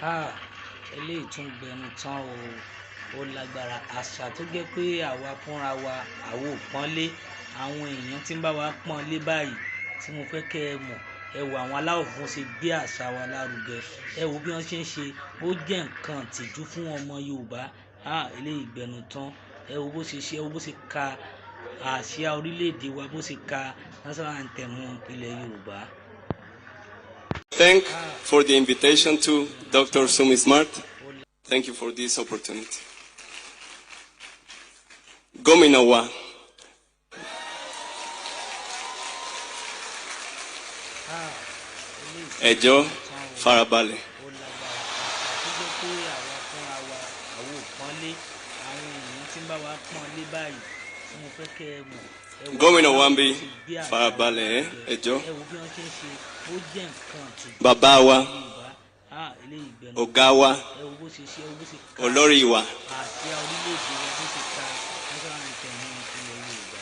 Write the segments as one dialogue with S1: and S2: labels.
S1: Háà, eléyìí tún gbẹnu tán o. Ó lágbára. Àṣà tó jẹ́ pé àwa fúnra wa, àwa ò pọ́nlé. Àwọn èèyàn tí ń bá wa pọ́nlé báyìí tí mo fẹ́ kẹ́ ẹ mọ̀. Ẹ wo àwọn aláwọ̀ funfun ṣe gbé àṣà wa lárugẹ. Ẹ wo bí wọ́n ṣe ń ṣe. Ó jẹ́ nǹkan ìtìjú fún ọmọ Yorùbá. Háà, eléyìí gbẹnu tán. Ẹ wo bó ṣe ṣe, ẹ wo bó ṣe ka àsíá orílẹ̀-èdè wa, bó ṣe ka national anthem ilẹ̀ Yorùbá.
S2: Thank for the invitation to Dr. Sumi Smart. Thank you for this opportunity. Gómìnà wa,
S1: Háà, eléyìí tún
S2: ẹ jọ̀ọ́
S1: gbẹnu tán o.
S2: farabalẹ̀.
S1: Ó lágbára. Àṣà tó jẹ́ pé àwa fúnra wa, àwa ò pọ́nlé. Àwọn èèyàn tí ń bá wa pọ́nlé báyìí tí mo fẹ́ kẹ́ ẹ mọ̀. Ẹ wo
S2: Gómìnà
S1: àwọn
S2: wa ń bí,
S1: aláwọ̀ funfun ṣe gbé àṣà wa
S2: farabalẹ̀,
S1: lárugẹ.
S2: ẹ jọ̀ọ́.
S1: Ẹ wo bí wọ́n ṣe ń ṣe. Ó jẹ́ nǹkan ìtìjú
S2: Bàbá
S1: fún
S2: wa,
S1: ọmọ Yorùbá. Háà, eléyìí gbẹnu
S2: ọ̀gá
S1: tán.
S2: wa,
S1: Ẹ wo bó ṣe ṣe, ẹ wo bó ṣe ka
S2: olórí wa.
S1: àsíá orílẹ̀-èdè wa, bó ṣe ka national anthem ilẹ̀ Yorùbá.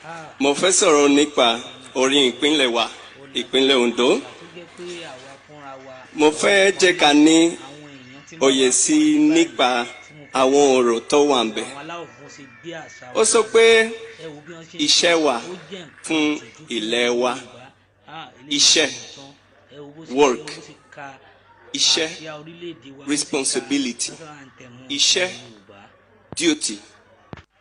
S1: Háà,
S2: Mo fẹ́ sọ̀rọ̀ nípa orin ìpínlẹ̀ wa,
S1: ó lágbára.
S2: ìpínlẹ̀ Ondo.
S1: Àṣà tó jẹ́ pé àwa fúnra wa,
S2: Mo
S1: àwa ò
S2: fẹ́ jẹ́
S1: pọ́nlé.
S2: ká ní
S1: Àwọn èèyàn tí ń bá
S2: òye
S1: wa
S2: sí
S1: pọ́nlé báyìí
S2: nípa
S1: tí mo fẹ́
S2: àwọn
S1: kẹ́ ẹ mọ̀.
S2: ọ̀rọ̀ tó wà
S1: Ẹ wo
S2: ńbẹ̀.
S1: àwọn aláwọ̀ funfun ṣe gbé àṣà
S2: Ó
S1: wa
S2: sọ
S1: lárugẹ.
S2: pé
S1: Ẹ wo bí wọ́n ṣe ń ṣe.
S2: iṣẹ́ wa
S1: Ó jẹ́ nǹkan
S2: fún
S1: ìtìjú fún
S2: ilẹ̀
S1: ọmọ
S2: wa,
S1: Yorùbá. Háà, eléyìí
S2: iṣẹ́,
S1: gbẹnu tán. Ẹ wo bó ṣe ṣe, ẹ
S2: work,
S1: wo bó ṣe ka
S2: iṣẹ́,
S1: àsíá orílẹ̀-èdè wa, bó ṣe ka
S2: responsibility,
S1: national anthem ilẹ̀
S2: iṣẹ́,
S1: Yorùbá.
S2: duty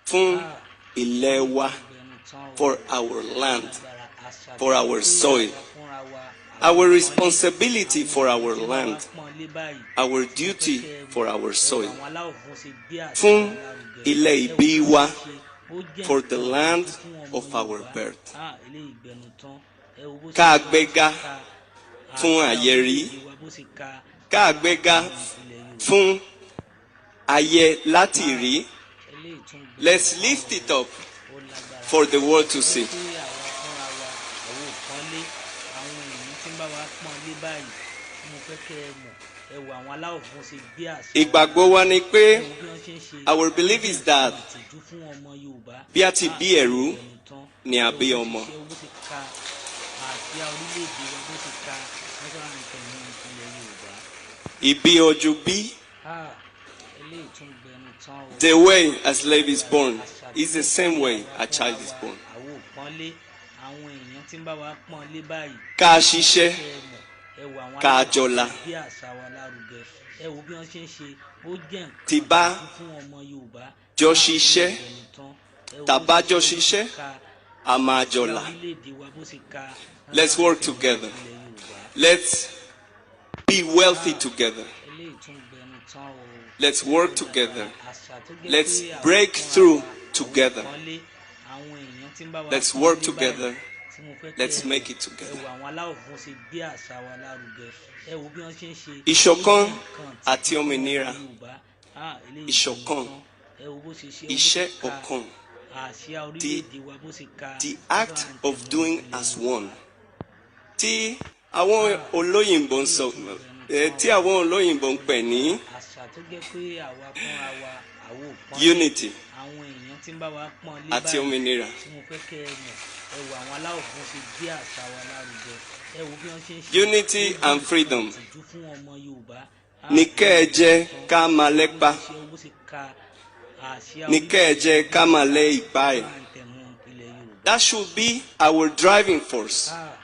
S2: fún
S1: Háà,
S2: ilẹ̀
S1: eléyìí
S2: wa,
S1: tún gbẹnu tán o.
S2: for our
S1: Ó
S2: land,
S1: lágbára. Àṣà tó
S2: for
S1: jẹ́
S2: our
S1: pé
S2: soil,
S1: àwa fúnra wa, àwa
S2: our
S1: ò pọ́nlé.
S2: responsibility
S1: Àwọn
S2: for
S1: èèyàn
S2: our
S1: tí ń bá wa
S2: land,
S1: pọ́nlé báyìí
S2: our
S1: tí mo fẹ́
S2: duty
S1: kẹ́ ẹ
S2: for
S1: mọ̀.
S2: our
S1: Ẹ wo
S2: soil,
S1: àwọn aláwọ̀ funfun ṣe gbé àṣà
S2: fún
S1: wa lárugẹ.
S2: ilẹ̀
S1: Ẹ wo
S2: ìbí
S1: bí wọ́n
S2: wa,
S1: ṣe ṣe. Ó jẹ́
S2: for the
S1: nǹkan ìtìjú
S2: land
S1: fún ọmọ
S2: of our
S1: Yorùbá.
S2: birth.
S1: Háà, eléyìí gbẹnu tán. Ẹ wo bó ṣe
S2: Ká
S1: ṣe, bó ṣe
S2: gbéga
S1: ka
S2: fún
S1: àsíá
S2: ayé rí,
S1: orílẹ̀-èdè wa, bó ṣe ka
S2: ká
S1: national
S2: gbéga
S1: anthem ilẹ̀ Yorùbá.
S2: fún ayé láti
S1: Háà,
S2: rí.
S1: eléyìí tún gbẹnu
S2: Let's
S1: tán
S2: lift
S1: o.
S2: it up
S1: Ó lágbára.
S2: for the
S1: Àṣà
S2: world
S1: tó
S2: to
S1: jẹ́
S2: see.
S1: pé àwa fúnra wa, àwa ò pọ́nlé. Àwọn èèyàn tí ń bá wa pọ́nlé báyìí tí mo fẹ́ kẹ́ ẹ mọ̀. Ẹ wo àwọn aláwọ̀ funfun ṣe gbé àṣà wa
S2: Ìgbàgbọ́ wa
S1: lárugẹ.
S2: ni pé
S1: Ẹ wo bí wọ́n ṣe ń ṣe.
S2: our
S1: Ó
S2: belief
S1: jẹ́
S2: is
S1: nǹkan
S2: that
S1: ìtìjú fún ọmọ Yorùbá.
S2: bí a ti
S1: Háà,
S2: bí
S1: eléyìí
S2: ẹrú
S1: gbẹnu tán.
S2: ni a
S1: Ẹ wo
S2: bí
S1: bó ṣe
S2: ọmọ.
S1: ṣe, ẹ wo bó ṣe ka àsíá orílẹ̀-èdè wa, bó ṣe ka national anthem ilẹ̀ Yorùbá.
S2: Ìbí ojú bí.
S1: Háà, eléyìí tún gbẹnu tán o.
S2: The way a
S1: Ó
S2: slave is
S1: lágbára.
S2: born
S1: Àṣà tó
S2: is the
S1: jẹ́
S2: same
S1: pé
S2: way
S1: àwa
S2: a
S1: fúnra
S2: child is
S1: wa,
S2: born.
S1: àwa ò pọ́nlé. Àwọn èèyàn tí ń bá wa pọ́nlé báyìí
S2: Ká
S1: tí mo fẹ́
S2: ṣiṣẹ́,
S1: kẹ́ ẹ mọ̀. Ẹ wo àwọn
S2: ká
S1: aláwọ̀ funfun
S2: jọlá.
S1: ṣe gbé àṣà wa lárugẹ. Ẹ wo bí wọ́n ṣe ń ṣe. Ó jẹ́
S2: Tí
S1: nǹkan
S2: bá
S1: ìtìjú fún ọmọ Yorùbá.
S2: jọ
S1: Háà, eléyìí
S2: ṣiṣẹ́,
S1: gbẹnu tán. Ẹ wo
S2: tá
S1: bó
S2: bá
S1: ṣe
S2: jọ
S1: ṣe, bó ṣe
S2: ṣiṣẹ́,
S1: ka
S2: a máa
S1: àsíá
S2: jọlá.
S1: orílẹ̀-èdè wa, bó ṣe ka
S2: Let's
S1: national
S2: work
S1: anthem
S2: together.
S1: ilẹ̀ Yorùbá.
S2: Let's be wealthy
S1: Háà,
S2: together.
S1: eléyìí tún gbẹnu tán o.
S2: Let's
S1: Ó
S2: work
S1: lágbára.
S2: together.
S1: Àṣà tó jẹ́
S2: Let's
S1: pé àwa
S2: break
S1: fúnra
S2: through
S1: wa, àwa ò
S2: together.
S1: pọ́nlé. Àwọn èèyàn tí ń bá wa
S2: Let's work
S1: pọ́nlé báyìí
S2: together.
S1: tí mo fẹ́ kẹ́
S2: Let's
S1: ẹ mọ̀.
S2: make it
S1: Ẹ
S2: together.
S1: wo àwọn aláwọ̀ funfun ṣe gbé àṣà wa lárugẹ. Ẹ wo bí wọ́n ṣe ń ṣe. Ó jẹ́
S2: Ìṣọ̀kan
S1: nǹkan
S2: àti
S1: ìtìjú fún ọmọ
S2: òmìnira.
S1: Yorùbá. Háà, eléyìí gbẹnu
S2: Ìṣọ̀kan,
S1: tán. Ẹ wo bó ṣe ṣe, ẹ wo bó ṣe
S2: iṣẹ́
S1: ka
S2: ọ̀kan.
S1: àsíá
S2: The,
S1: orílẹ̀-èdè wa, bó ṣe ka
S2: the
S1: national
S2: act
S1: anthem
S2: of doing
S1: ilẹ̀
S2: as
S1: Yorùbá.
S2: one. Tí àwọn
S1: Háà,
S2: olóyìnbó ń
S1: eléyìí
S2: sọ,
S1: tún gbẹnu tán
S2: tí
S1: o.
S2: àwọn olóyìnbó ń pè ní
S1: Ó lágbára. Àṣà tó jẹ́ pé àwa fúnra wa, àwa ò pọ́nlé.
S2: unity
S1: Àwọn èèyàn tí ń bá wa pọ́nlé
S2: àti
S1: báyìí
S2: òmìnira.
S1: tí mo fẹ́ kẹ́ ẹ mọ̀. Ẹ wo àwọn aláwọ̀ funfun ṣe gbé àṣà wa lárugẹ. Ẹ wo bí wọ́n ṣe ń ṣe.
S2: Unity
S1: Ó jẹ́
S2: and
S1: nǹkan
S2: freedom.
S1: ìtìjú fún ọmọ Yorùbá. Háà,
S2: Ní kẹ́ ẹ
S1: eléyìí
S2: jẹ́
S1: gbẹnu tán.
S2: ká máa
S1: Ẹ wo bó
S2: lépa.
S1: ṣe ṣe, ẹ wo bó ṣe ka àsíá
S2: Ní kẹ́ ẹ
S1: orílẹ̀-èdè
S2: jẹ́
S1: wa, bó
S2: ká
S1: ṣe
S2: máa
S1: ka
S2: lé ipá ẹ̀.
S1: national anthem ilẹ̀ Yorùbá.
S2: That should be our driving force.
S1: Háà,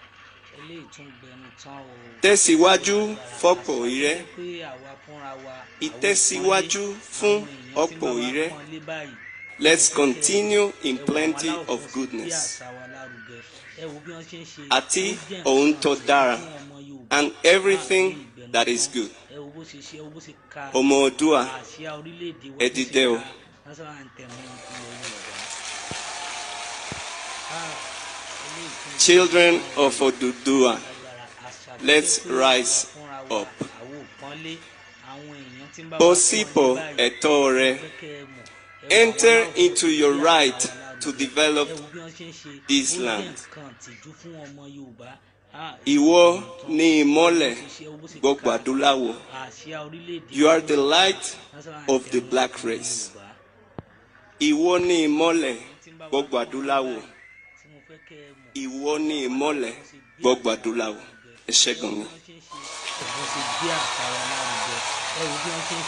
S1: eléyìí tún gbẹnu tán o. Ó
S2: Tẹ̀síwájú
S1: lágbára.
S2: fọ́pọ̀
S1: Àṣà tó
S2: ire.
S1: jẹ́ pé àwa fúnra wa, àwa ò pọ́nlé.
S2: Ìtẹ̀síwájú fún
S1: Àwọn èèyàn tí ń bá
S2: ọ̀pọ̀
S1: wa
S2: ire.
S1: pọ́nlé báyìí tí mo
S2: Let's
S1: fẹ́ kẹ́ ẹ mọ̀.
S2: continue in
S1: Ẹ wo àwọn
S2: plenty
S1: aláwọ̀
S2: of
S1: funfun ṣe gbé
S2: goodness.
S1: àṣà wa lárugẹ. Ẹ wo bí wọ́n ṣe ń ṣe.
S2: Àti
S1: Ó jẹ́
S2: ohun
S1: nǹkan
S2: tó
S1: ìtìjú
S2: dára
S1: fún ọmọ Yorùbá.
S2: and
S1: Háà,
S2: everything
S1: eléyìí gbẹnu
S2: that is
S1: tán.
S2: good.
S1: Ẹ wo bó ṣe ṣe, ẹ wo bó ṣe ka
S2: Ọmọ Oòduà,
S1: àsíá orílẹ̀-èdè wa,
S2: ẹ
S1: bó ṣe
S2: dìde o.
S1: ka national anthem ilẹ̀ Yorùbá. Háà, eléyìí tún gbẹnu
S2: Children
S1: tán o.
S2: of Oduduwa,
S1: Ó lágbára. Àṣà tó jẹ́
S2: let's
S1: pé àwa
S2: rise
S1: fúnra wa,
S2: up.
S1: àwa ò pọ́nlé. Àwọn èèyàn tí ń bá
S2: Bọ́
S1: wa pọ́nlé
S2: sípò
S1: báyìí
S2: ẹ̀tọ́
S1: tí mo
S2: rẹ.
S1: fẹ́ kẹ́ ẹ mọ̀. Ẹ wo àwọn
S2: Enter
S1: aláwọ̀ funfun
S2: into
S1: ṣe
S2: your
S1: gbé àṣà
S2: right
S1: wa
S2: to
S1: lárugẹ.
S2: develop
S1: Ẹ wo bí wọ́n ṣe ń ṣe.
S2: this
S1: Ó jẹ́
S2: land.
S1: nǹkan ìtìjú fún ọmọ Yorùbá. Háà, eléyìí
S2: Ìwọ
S1: gbẹnu tán.
S2: ni
S1: Ẹ wo bó
S2: ìmọ́lẹ̀
S1: ṣe ṣe, ẹ wo bó ṣe
S2: gbogbo
S1: ka
S2: adúláwọ̀.
S1: àsíá orílẹ̀-èdè
S2: You
S1: wa,
S2: are
S1: bó
S2: the
S1: ṣe ka
S2: light
S1: national
S2: of the
S1: anthem
S2: black
S1: ilẹ̀
S2: race.
S1: Yorùbá.
S2: Ìwọ ni ìmọ́lẹ̀
S1: Àwọn èèyàn tí ń bá wa
S2: gbogbo
S1: pọ́nlé
S2: adúláwọ̀.
S1: báyìí tí mo fẹ́ kẹ́ ẹ mọ̀.
S2: Ìwọ
S1: Ẹ
S2: ni
S1: wo àwọn
S2: ìmọ́lẹ̀
S1: aláwọ̀ funfun ṣe gbé
S2: gbogbo
S1: àṣà wa
S2: adúláwọ̀.
S1: lárugẹ.
S2: Ẹ ṣé gan
S1: Ẹ wo
S2: ni.
S1: bí wọ́n ṣe ń ṣe, bí wọ́n ṣe gbé àṣà wa lárugẹ. Ẹ wo bí wọ́n ṣe ń